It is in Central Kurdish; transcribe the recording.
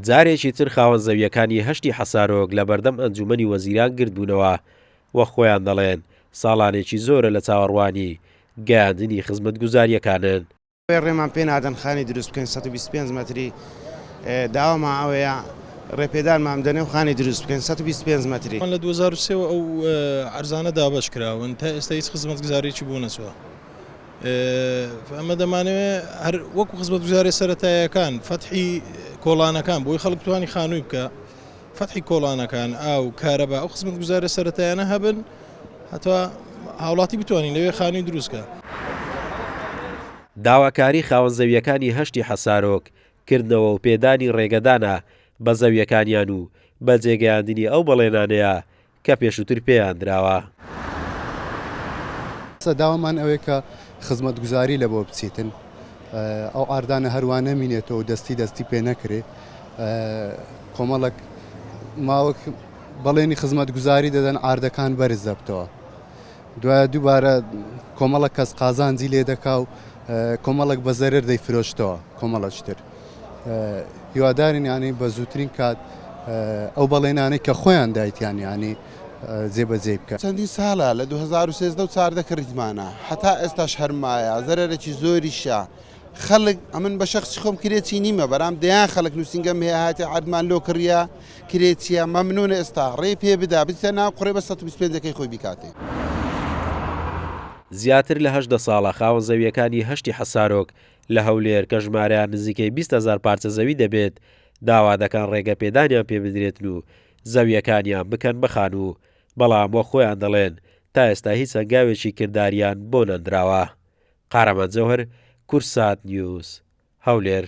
جارێکی تر خاوەن زەوییەکانی هەشتی حەسارۆک لە بەردەم ئەنجوومەنی وەزیران گردبوونەوە و خۆیان دەڵێن، ساڵانێکی زۆرە لە چاوەڕوانی گەیاندنی خزمەتگوزارییەکانن. ڕێمان پێ نادەن خانی دروست بکەین 125 مەتری داوامان ئەوەیە ڕێپێدانمان بدەنێ و خانی دروست بکەین 125 مەتری. لە 2003 وە ئەو عەرزانە دابەش کراون تا ئێستا هیچ خزمەتگوزاریەکی بۆ نەچووە ئەمە دەمانەوێ هەر وەکو خزمەتگوزاری سەرەتایەکان فەتحی کۆڵانەکان بۆی خەڵک بتوانانی خانووی بکە فەتحی کۆڵانەکان ئاو کارەبا ئەو خزمەتگوزارە سەرەتایانە هەبن هەتا هاوڵاتی بتوانین لەوێ خانووی دروست کە. داواکاری خاوەن زەوییەکانی هەشتی حەسارۆک، کردنەوە و پێدانی ڕێگەدانە بە زەوییەکانیان و بەجێگەیاندنی ئەو بەڵێنانەیە کە پێشووتر پێیان دراوە. داوامان ئەوەیە کە خزمەتگوزاری لە بۆ بچیتن ئەو عەردانە هەروا نەمینێتەوە و دەستی دەستی پێ نەکرێ کۆمەڵک ماوەک بەڵێنی خزمەتگوزاری دەدەن عاردەکان بەرز دەبتەوە دوایە دووبارە کۆمەڵک کەس قازانجی لێ دەکا و کۆمەڵک بە زەرەر دەیفرۆشتەوە کۆمەڵەشتر هیوادارین یانی بە زووترین کات ئەو بەڵێنانەی کە خۆیان دایتیان یانی جێبەجێی بکەن. چەندین ساڵە لە 2013 و 14 کڕیتمانە هەتا ئێستاش هەر مایە زەرەرێکی زۆریشە خەڵک ئەمن بە شەخسی خۆم کرێچی نیمە بەرام دەیان خەڵک نووسینگەم هەیە هاتێ عەردمان لۆ کڕیە کرێچیە مەمنونە ئێستا ڕێ پێ بدا بچتە ناو قوڕێ بە 125 ەکەی خۆی بیکاتێ. زیاتر لە 18 ساڵە خاوەن زەوییەکانی هەشتی حەسارۆک لە هەولێر کە ژمارەیان نزیکەی 20 هەزار پارچە زەوی دەبێت، داوا دەکەن ڕێگەپێدانیان پێ بدرێتن و زەوییەکانیان بکەن بە خانوو، بەڵام وەک خۆیان دەڵێن تا ئێستا هیچ هەنگاوێکی کرداریان بۆ نەندراوە. قارەمان جەوهەر، کوردسات نیوز، هەولێر.